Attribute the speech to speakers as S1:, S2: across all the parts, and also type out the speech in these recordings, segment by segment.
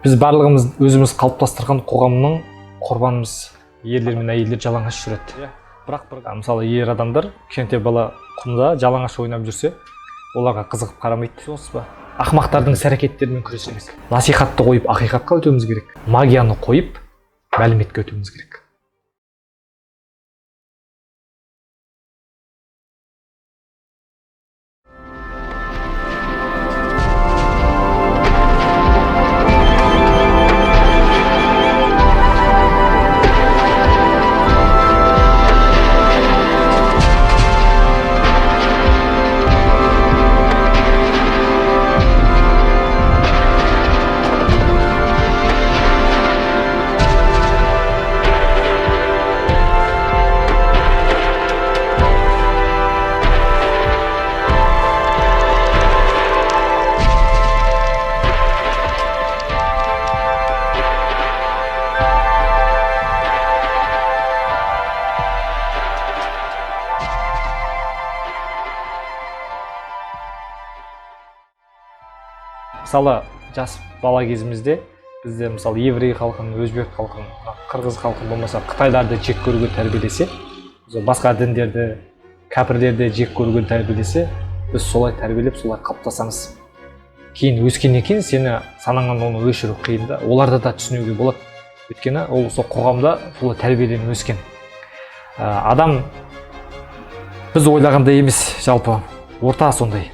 S1: Біз барлығымыз өзіміз қалыптастырған қоғамның құрбанымыз. Ерлер мен әйелдер жалаңаш жүреді. Бірақ бір, мысалы, ер адамдар кішкентай бала құмда жалаңаш ойнап жүрсе, оларға қызығып қарамайды. Соғыс па? Ақымақтардың іс әрекеттерімен күресеміз. Насихатты қойып, ақиқатқа өтуіміз керек. Магияны қойып, мәліметке өтуіміз керек. Мысалы, жас бала кезімізде бізде, мысалы, еврей халқын, өзбек халқын, қырғыз халқын, болмаса қытайларды жек көруге тәрбиелесе, басқа діндерді, кәпірлерді жек көруге тәрбиелесе, біз солай тәрбиелеп, солай қалыптасамыз. Кейін өскеннен кейін сені санаңнан оны өшіру қиын да. Оларды да түсінуге болады, өйткені ол сол қоғамда солай тәрбиеленіп өскен. Адам біз ойлағандай емес, жалпы орта сондай.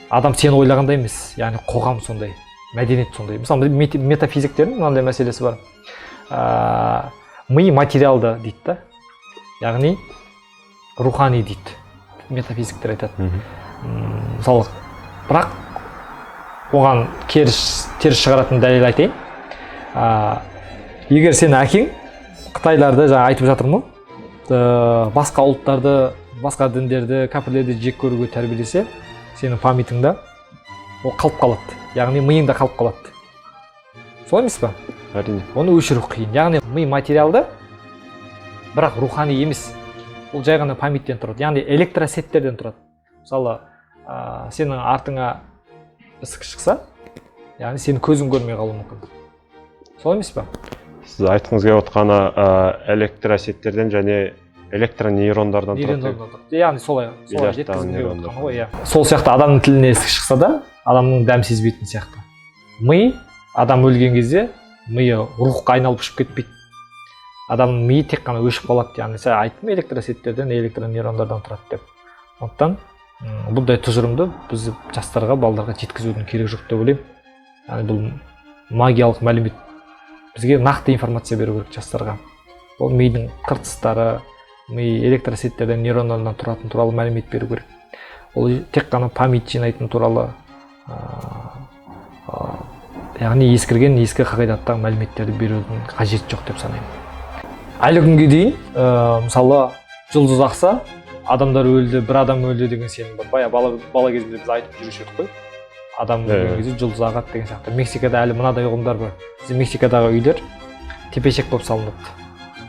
S1: Адам сен ойлағандай емес, яғни қоғам сондай, мәдениет сондай. Мысалы, метафизиктердің мынандай мәселесі бар. Ми материалды дейді да, яғни рухани дейді, метафизиктер айтады. Мысалы, бірақ оған теріс шығаратын дәлел айтайын. Егер сен әкең қытайларды, жаңа айтып жатырмын ғой, басқа ұлттарды, басқа діндерді, кәпірлерді жек көруге тәрбиелесе, сенің памятыңда ол қалып қалады, яғни миыңда қалып қалады. Солай емес па?
S2: Әрине.
S1: Оны өшіру қиын. Яғни ми материалды, бірақ рухани емес. Ол жай ғана памяттен тұрады, яғни электросеттерден тұрады. Мысалы, сенің артыңа ісік шықса, яғни сенің көзің көрмей қалуы мүмкін. Солай емес па?
S2: Сіз айтқыңыз келіп отқаны электросеттерден және электронейрондардан тұрады.
S1: Яғни солай жеткізгім келіп отқаны ғой, иә. Сол сияқты адамның тіліне ісік шықса да, адамның дәм сезбейтін сияқты. Ми, адам өлген кезде миы рухқа айналып ұшып кетпейді. Адамның миы тек қана өшіп қалады. Яғни сен айттым, электросеттерден, электронейрондардан тұрады деп. Сондықтан бұндай тұжырымды біз жастарға, балдарға жеткізудің керегі жоқ деп ойлаймын. Яғни бұл магиялық мәлімет. Бізге нақты информация беру керек жастарға. Ол мидың қыртыстары, ми электросеттерден, нейрондардан тұратын туралы мәлімет беру керек. Ол тек қана память жинайтын туралы, яғни ескірген ескі қағидаттағы мәліметтерді берудің қажеті жоқ деп санаймын. Әлі күнге дейін, мысалы, жұлдыз ақса, адамдар өлді, бір адам өлді деген сенім бар. Бая бала кезімізде біз айтып жүруші едік қой. Адам өлген кезде жұлдыз ағады деген сияқты. Мексикада әлі мынадай ұғымдар бар. Бізде Мексикадағы үйлер тепешек болып салынады.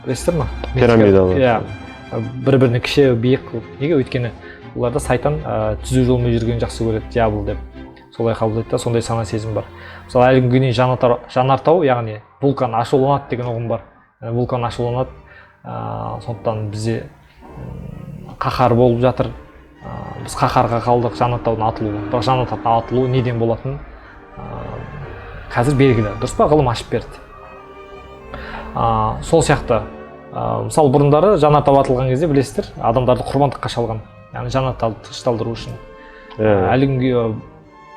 S1: Білесіздер ма?
S2: Пирамидалы.
S1: Иә. Бір-біріне кіші, биік қылып. Неге? Өйткені оларда сайтан түзу жолмен жүргенді жақсы көреді, дьявол деп. Солай қабылдайды да, сондай сана сезім бар. Мысалы, әлі күнге дейін жанартау, яғни вулкан ашуланады деген ұғым бар. Вулкан ашуланады. Сондықтан бізде қаһар болып жатыр. Біз қаһарға қалдық, жанартаудың атылуы. Бірақ жанартаудың атылуы неден болатынын қазір белгілі. Дұрыс па? Ғылым ашып берді. Сол сияқты, мысалы, бұрындары жанартау атылған кезде, білесіздер, адамдарды құрбандыққа шалған. Яғни жанартауды тынышталдыру үшін. Әлі күнге,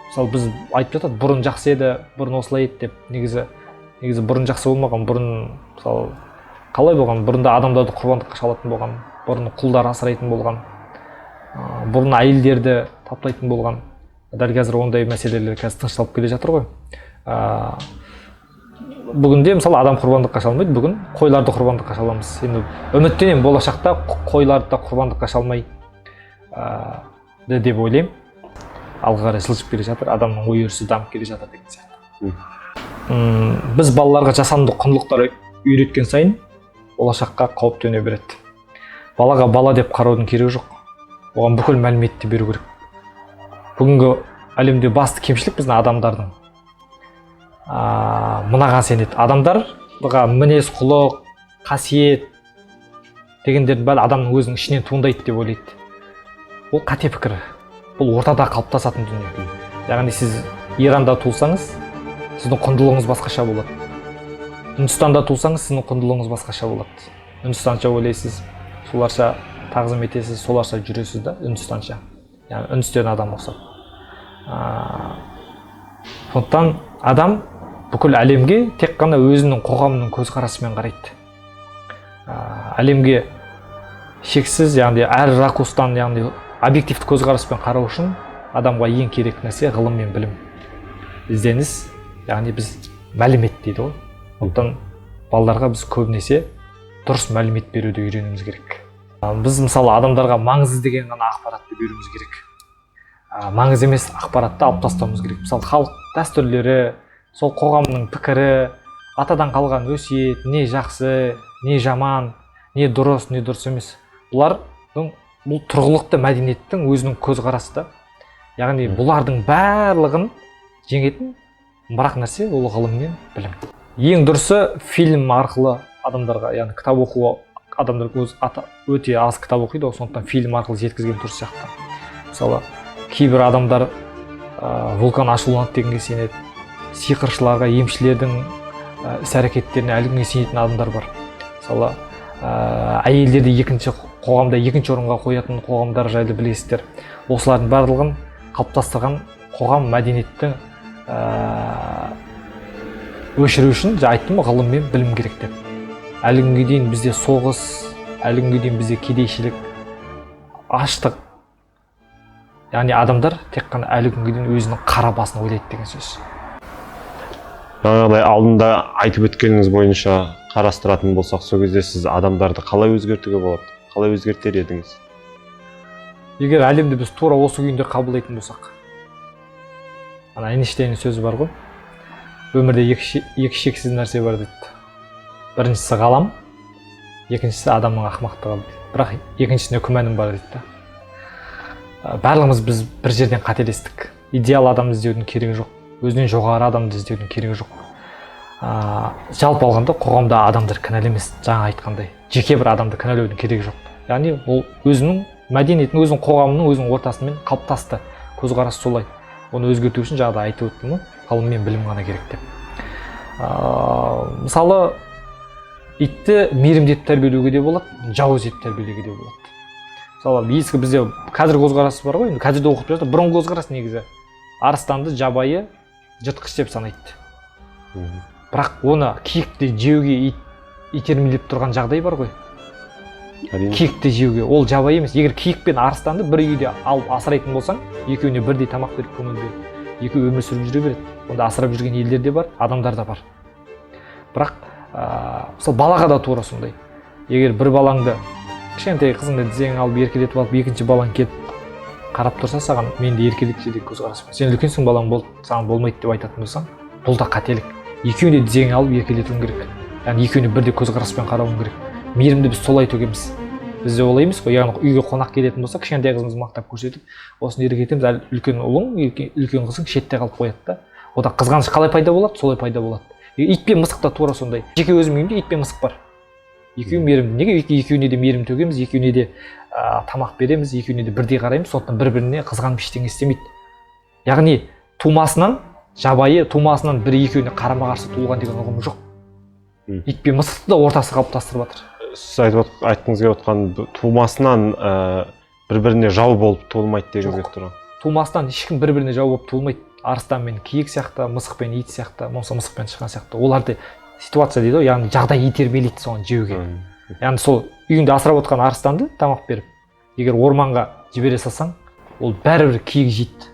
S1: мысалы, біз айтып жатады, бұрын жақсы еді, бұрын осылай еді деп. Негізі бұрын жақсы болмаған. Бұрын, мысалы, қалай болған? Бұрында адамдарды құрбандыққа шалатын болған, бұрын құлдар асырайтын болған, бұрын әйелдерді таптайтын болған. Дәл қазір ондай мәселелер қазір тынышталып келе жатыр ғой. Бүгінде, мысалы, адам құрбандыққа шалмайды, бүгін қойларды құрбандыққа шаламыз. Енді үміттенемін, болашақта қойларды да құрбандыққа шалмай деп ойлаймын. Алға қарай жылжып келе жатыр, адамның ой өрісі дамып келе жатыр деген сияқты. Біз балаларға жасанды құндылықтар үйреткен сайын болашаққа қауіп төне береді. Балаға бала деп қараудың керегі жоқ. Оған бүкіл мәліметті беру керек. Бүгінгі әлемде басты кемшілік біздің адамдардың. Мынаған сенеді. Адамдарға мінез құлық, қасиет дегендердің бәрі адамның өзінің ішінен туындайды деп ойлайды. Ол қате пікір. Бұл ортада қалыптасатын дүние. Яғни сіз Иранда туылсаңыз, сіздің құндылығыңыз басқаша болады. Үндістанда туылсаңыз, сіздің құндылығыңыз басқаша болады. Үндістанша ойлайсыз, соларша тағзым етесіз, соларша жүресіз да, үндістанша. Яғни үндістен адам ұқсап. Сондықтан адам бүкіл әлемге тек қана өзінің қоғамының көзқарасымен қарайды. Әлемге шексіз, яғни әр ракурстан, яғни объективті көзқараспен қарау үшін адамға ең керек нәрсе ғылым мен білім, ізденіс, яғни біз мәлімет дейді ғой. Сондықтан балаларға біз көбінесе дұрыс мәлімет беруді үйренуіміз керек. Біз мысалы адамдарға маңызды деген ғана ақпаратты беруіміз керек. Маңызды емес ақпаратты алып тастауымыз керек. Мысалы, халық дәстүрлері, сол қоғамның пікірі, атадан қалған өсиет, не жақсы, не жаман, не дұрыс, не дұрыс емес, бұлардың, бұл тұрғылықты мәдениеттің өзінің көзқарасы да. Яғни бұлардың барлығын жеңетін бір-ақ нәрсе — ол ғылым мен білім. Ең дұрысы фильм арқылы адамдарға, яғни кітап оқу, адамдар өз ата, өте аз кітап оқиды ғой, сондықтан фильм арқылы жеткізген дұрыс сияқты. Мысалы, кейбір адамдар вулкан ашуланады дегенге сенеді, сиқыршыларға, емшілердің іс әрекеттеріне әлі күнге сенетін адамдар бар. Мысалы, әйелдерді екінші қоғамда екінші орынға қоятын қоғамдар жайлы білесіздер. Осылардың барлығын қалыптастырған қоғам мәдениеттің өшіру үшін, жаңа айттым ғой, ғылым мен білім керек деп. Әлі күнге дейін бізде соғыс, әлі күнге дейін бізде кедейшілік, аштық. Яғни адамдар тек қана әлі күнге дейін өзінің қара басын ойлайды деген сөз.
S2: Жаңағыдай алдында айтып өткеніңіз бойынша қарастыратын болсақ, сол кезде сіз адамдарды қалай өзгертуге болады, қалай өзгертер едіңіз?
S1: Егер әлемді біз тура осы күйінде қабылдайтын болсақ, ана Эйнштейннің сөзі бар ғой: өмірде екі шексіз нәрсе бар дейді. Біріншісі — ғалам, екіншісі — адамның ақымақтығы дейді. Бірақ екіншісіне күмәнім бар дейді да. Барлығымыз біз бір жерден қателестік. Идеал адамды іздеудің керегі жоқ, өзінен жоғары адамды іздеудің керегі жоқ. Жалпы алғанда, қоғамда адамдар кінәлі емес. Жаңа айтқандай, жеке бір адамды кінәлаудың керегі жоқ. Яғни ол өзінің мәдениетін, өзінің қоғамының, өзінің ортасымен қалыптасты, көзқарасы солай. Оны өзгерту үшін жаңағыда айтып өттім ғой, ғылым мен білім ғана керек деп. Мысалы, итті мейірімді етіп тәрбиелеуге де болады, жауыз етіп тәрбиелеуге де болады. Мысалы, ескі бізде қазір көзқарасы бар ғой, енді қазір де оқып жатыр. Бұрынғы көзқарас негізі арыстанды жабайы жыртқыш деп санайды. Бірақ оны киікті жеуге итермелеп тұрған жағдай бар ғой.
S2: Әрине.
S1: Киікті жеуге, ол жабайы емес. Егер киік пен арыстанды бір үйде алып асырайтын болсаң, екеуіне бірдей тамақ беріп, көңіл беріп, екеуі өмір сүріп жүре береді. Онда асырап жүрген елдер де бар, адамдар да бар. Бірақ мысалы, балаға да тура сондай. Егер бір балаңды, кішкентай қызыңды тізеңе алып, еркелетіп алып, екінші балаң келіп қарап тұрса саған, мен де еркелетші деген көзқараспен, сен үлкенсің, балаң болды, саған болмайды деп айтатын болсаң, бұл да қателік. Екеуін де тізеңе алып еркелетуің керек, яғни екеуіне бірдей көзқараспен қарауың керек. Мейірімді біз солай төгеміз. Бізде олай емес қой. Яғни үйге қонақ келетін болса, кішкентай қызымызды мақтап көрсетіп, осыны еркелетеміз, әлі үлкен ұлың, үлкен қызың шетте қалып қояды да. Одан қызғаныш қалай пайда болады? Солай пайда болады. Ит пен мысық та тура сондай. Жеке өзім үйімде ит пен мысық бар, екеуі мейірімді. Неге? Екеуіне де мейірім төгеміз, екеуіне де тамақ береміз, екеуіне де бірдей қараймыз. Сондықтан бір біріне қызғанып ештеңе істемейді. Яғни тумасынан жабайы, тумасынан бір екеуіне қарама қарсы туылған деген ұғым жоқ. Ит пен мысықты да ортасы қалыптастырып жатыр.
S2: Сіз айтқыңыз келіп отқан тумасынан бір біріне жау болып туылмайды дегіңіз
S1: Жоқ.
S2: келіп тұр ғой.
S1: Тумасынан ешкім бір біріне жау болып туылмайды. Арыстан мен киік сияқты, мысық пен ит сияқты, болмаса мысық пен тышқан сияқты. Оларды ситуация дейді ғой, яғни жағдай итермелейді соны жеуге. Яғни сол үйіңде асырап отқан арыстанды тамақ беріп, егер орманға жібере салсаң, ол бәрібір киік жейді,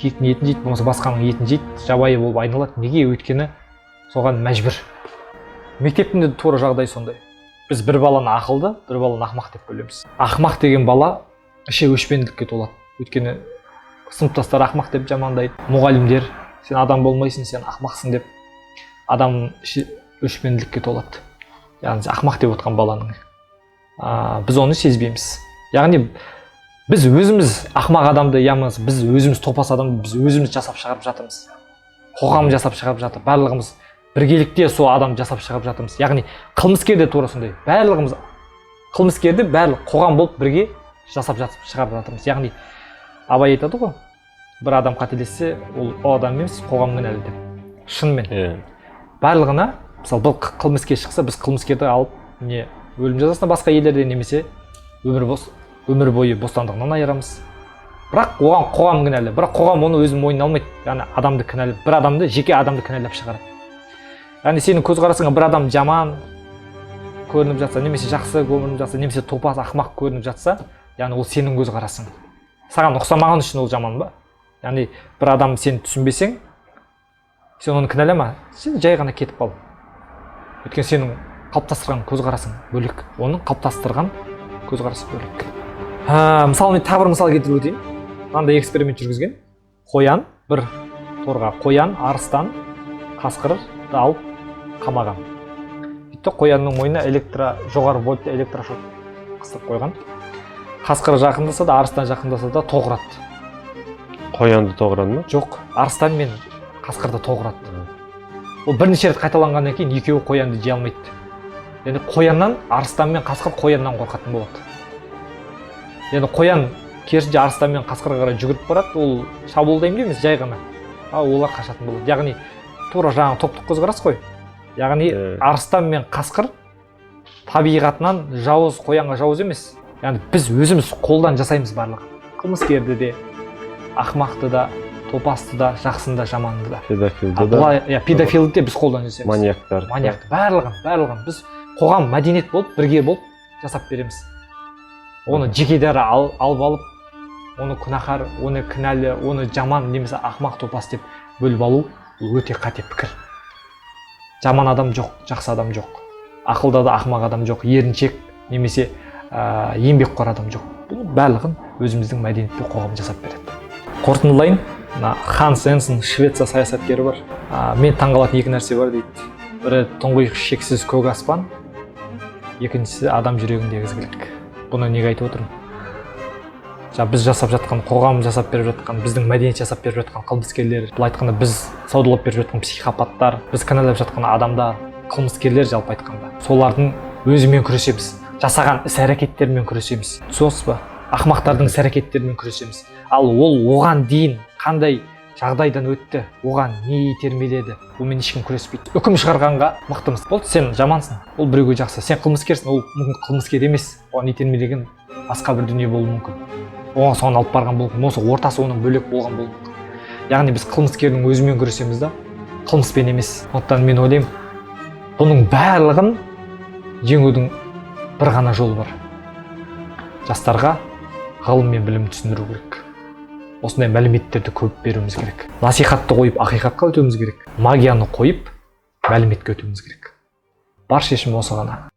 S1: киіктің етін жейді, болмаса басқаның етін жейді, жабайы болып айналады. Неге? Өйткені соған мәжбүр. Мектептің де тура жағдай сондай. Біз бір баланы ақылды, бір баланы ақымақ деп бөлеміз. Ақымақ деген бала іші өшпенділікке толады, өйткені сыныптастары ақымақ деп жамандайды, мұғалімдер сен адам болмайсың, сен ақымақсың деп. Адам іші өшпенділікке толады, яғни ақымақ деп отқан баланың біз оны сезбейміз. Яғни біз өзіміз ақымақ адамды, я болмаса біз өзіміз топас адамды біз өзіміз жасап шығарып жатырмыз. Қоғам жасап шығарып жатыр. Барлығымыз біргелікте сол адам жасап шығарып жатырмыз. Яғни қылмыскер де тура сондай. Барлығымыз қылмыскерді барлық қоғам болып бірге жасап жатып шығарып жатырмыз. Яғни Абай айтады ғой, бір адам қателессе, ол адам емес, қоғам кінәлі деп. Шынымен. Барлығына, мысалы, бұл қылмыскер шықса, біз қылмыскерді алып не өлім жазасына басқа елдерде, немесе өмір бойы бостандығынан айырамыз. Бірақ оған қоғам кінәлі. Бірақ қоғам оны өз мойнына алмайды. Яғни адамды кінәлі, бір адамды, жеке адамды кінәлап шығарады. Яғни сенің көзқарасыңа бір адам жаман көрініп жатса, немесе жақсы көрініп жатса, немесе топас, ақымақ көрініп жатса, яғни ол сенің көзқарасың. Саған ұқсамаған үшін ол жаман ба? Яғни бір адам сен түсінбесең, сен оны кінәлама, сен жай ғана кетіп қал. Өйткені сенің қалыптастырған көзқарасың бөлек, оның қалыптастырған көзқарасы бөлек. Мысалы, мен тағы бір мысал келтіріп өтейін. Мынандай эксперимент жүргізген. Қоян бір торға қоян, арыстан, қасқырды алып қамаған. Сөйтті, қоянның мойнына жоғары вольтты электрошок қыстырып қойған. Қасқыр жақындаса да, арыстан жақындаса да тоқ ұрады.
S2: Қоянды тоқ ұрады ма?
S1: Жоқ, арыстан мен қасқырды тоқ ұрады. Ол бірнеше рет қайталанғаннан кейін екеуі қоянды жей алмайды. Яғни қояннан арыстан мен қасқыр қояннан қорқатын болады. Яғни қоян керісінше арыстан мен қасқырға қарай жүгіріп барады, ол шабуылдаймын деп емес, жай ғана. А олар қашатын болады. Яғни тура жаңағы топтық көзқарас қой. Яғни арыстан мен қасқыр табиғатынан жауыз, қоянға жауыз емес. Яғни біз өзіміз қолдан жасаймыз барлығын. Қылмыскерді де, ақымақты да, топасты да, жақсыны да, жаманды да.
S2: Педофилді да.
S1: Былай, иә, педофилді де біз қолдан жасаймыз.
S2: Маньяктар.
S1: Маньякты, барлығын біз қоғам, мәдениет болып, бірге болып жасап береміз. Оны жеке дара алып алып, оны күнәһар, оны кінәлі, оны жаман немесе ақымақ, топас деп бөліп алу бұл өте қате пікір. Жаман адам жоқ, жақсы адам жоқ. Ақылды да ақымақ адам жоқ, еріншек немесе еңбекқор адам жоқ. Бұның барлығын өзіміздің мәдениет пен қоғам жасап береді. Қорытындылайын. Мына Ханс Энсон, Швеция саясаткері бар. Мен таңғалатын екі нәрсе бар дейді. Бірі тұңғиық шексіз көк аспан, екіншісі адам жүрегіндегі ізгілік. Бұны неге айтып отырмын? Жаңа біз жасап жатқан, қоғам жасап беріп жатқан, біздің мәдениет жасап беріп жатқан қылмыскерлер, былай айтқанда біз саудалап беріп жатқан психопаттар, біз кінәлап жатқан адамдар, қылмыскерлер жалпы айтқанда. Солардың өзімен күресеміз, жасаған іс әрекеттерімен күресеміз. Түсінесіз ба? Ақымақтардың іс әрекеттерімен күресеміз. Ал ол оған дейін қандай жағдайдан өтті, оған не итермеледі, онымен ешкім күреспейді. Үкім шығарғанға мықтымыз. Болды, сен жамансың, ол біреуге жақсы, сен қылмыскерсің, ол мүмкін қылмыскер емес, оған итермелеген басқа бір дүние болуы мүмкін, оған соған алып барған болуы мүмкін, болмаса ортасы оның бөлек болған болуы мүмкін. Яғни біз қылмыскердің өзімен күресеміз да, қылмыспен емес. Сондықтан мен ойлаймын, бұның барлығын жеңудің бір ғана жолы бар. Жастарға ғылым мен білім түсіндіру керек. Осындай мәліметтерді көп беруіміз керек. Насихатты қойып, ақиқатқа өтуіміз керек. Магияны қойып, мәліметке өтуіміз керек. Бар шешім осы ғана.